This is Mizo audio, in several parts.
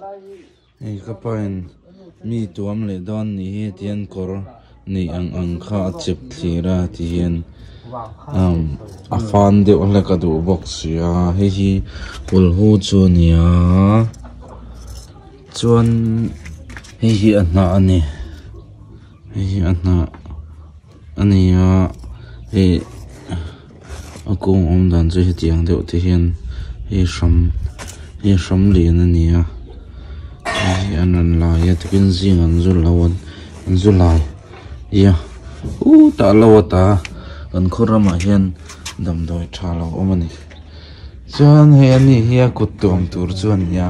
Hei ka pa in mi tuam leh dawn nih hi tihian kawr neih ang ang kha a chep thlir a tihian umm a fan deuh hlek a duh bawk sia hei hi kawlhu chu a ni a chuan hei hi a hnah a ni hei hi a hnah a ni a hei a kung awm dan chu hetiang deuh te hian hei hram hei hram lian a ni a hei hi an rawn lai a tukin zing an zu lo an an zu lai ia utah lo ata kan khaw ramah hian damdawi tha lo awm a ni chuan hei ani hi a kut tuam tur chu a ni a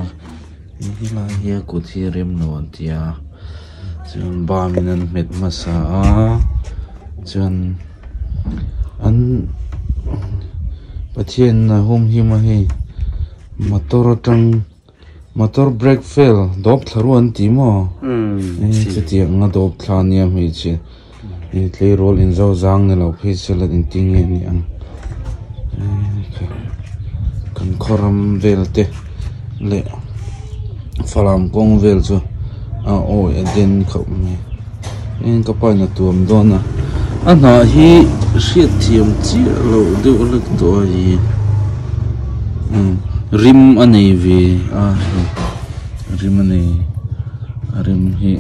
helai hi a kut hi rem lo an ti a chuan bam in an hmet hmasa a chuan an Pathian a hum him a hei motor atang motor brake fail dawp thla ru an ti maw chutiang anga dawp thla ania hmeichhe tleirawl inzo zang ni lo phei se la engtin nge a nih ang kan khaw ram vel te leh falam kawng vel chu a awi a den khawp mai eng ka pa in a tuam dawn a a hnah hi hriat thiam chiah loh deuh hlek tawh a hi rim a nei ve a hei rim a nei a rim hi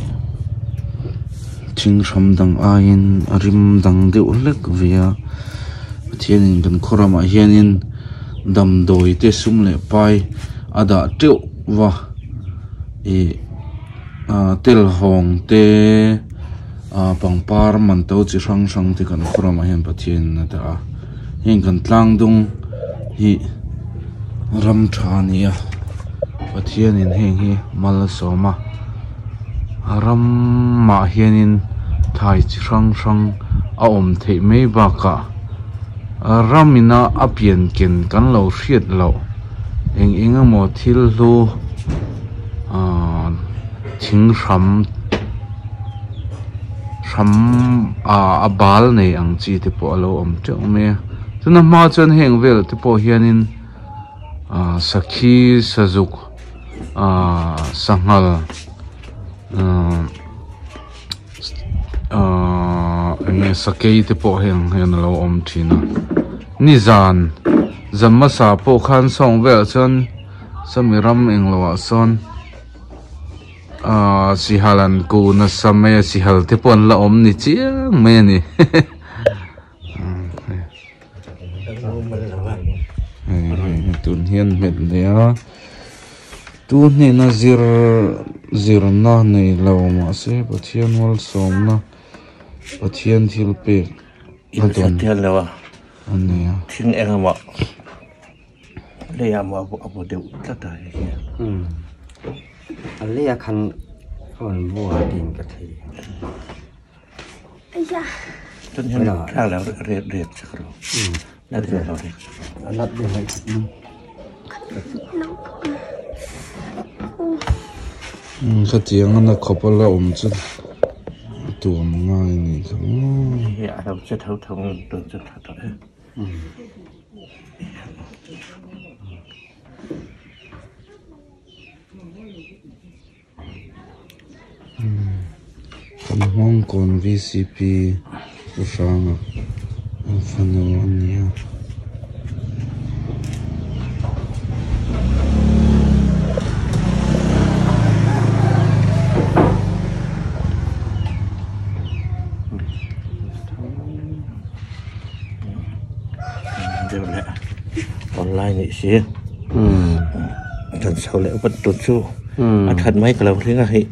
thing hram dang aiin a rim dang deuh hlek ve a Pathianin kan khaw ramah hianin damdawi te sum leh pai a dah teuh va ih ah telhawng te ah pangpar man to chi hrang hrang te kan khaw ramah hian Pathianin a dah a heng kan tlang dung hi ram tha a ni a Pathianin heng hi mal a sawm a a ramah hianin thai chi hrang hrang a awm theih mai bakah ramina a pian ken kan lo hriat loh eng eng emaw thil hlu ahh thing hram hram ah a bal nei ang chi te pawh a lo awm teuh mai a chuan a hma chuan heng vel te pawh hianin ahh sakhi sazuk ahh sanghal ahh ahh enge sakei te pawh heng hian a lo awm thin a nizan zan hmasa pawh khan sawng velah chuan sawmi ram englo ah sawn ahh sihal an ku nasa mai a sihal te pawh an la awm ni chiang mai a ni hei tun hian hmet leh a tu hnena zir zirna nei lo mahse Pathian malsawmna Pathian thil pek a dawn a ni a. Leiah maw a bu deuh tlat a hei hi. Umm a leiah khan rawn bua tiin ka thei. Chuan hian thla lo rek rek chak rawh. La deuh lo rek chak rawh. A lat deuh hlai khat mai. Umm khatiang a na khawp a la awm chu tuam ngai a nih kha maw. Hei a lo che tho tho ang tun chu tha tawh e. Kan Hmawngkawn VCP Pu Hranga an fanu a ni a. Deuh leh online nih si kan chho leh vat tur chu a that mai ka lo hring a hei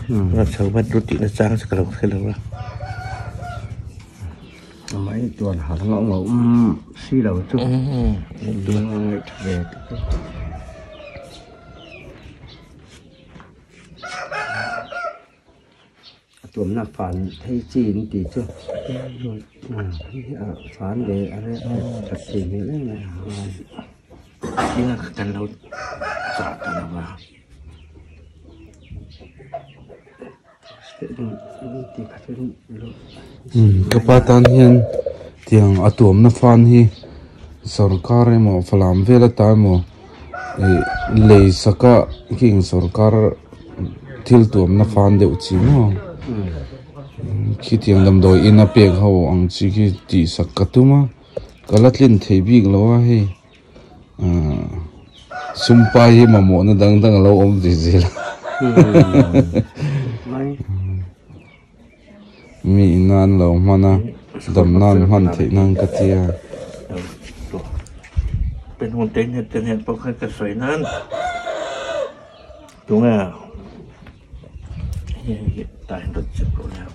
kan chho vat tur tih na chang chu ka lo hre lo a. Amah hi tuan har ngauh ngauh si lo chu ngaih tha ve. A tuamna fan phei chi an tih chu a fan ve a reh that thei hmel em em a. Eng kan lo chah ta lo va. Ka pa tan hian tiang a tuamna fan hi sorkar emaw falam vel ata emaw. Ih lei saka khing sorkar thil tuamna fan deuh chi maw khitiang damdawi ina pek ho ang chi khi tih sak ka tum a ka la tlin thei bik lo a hei ahh sum pai hi mamawhna dang dang alo awm ve zel a mi ina an lo hman a dam nan hman theih nan ka tia. Tunge hei hi tah hian rawn chep rawh le.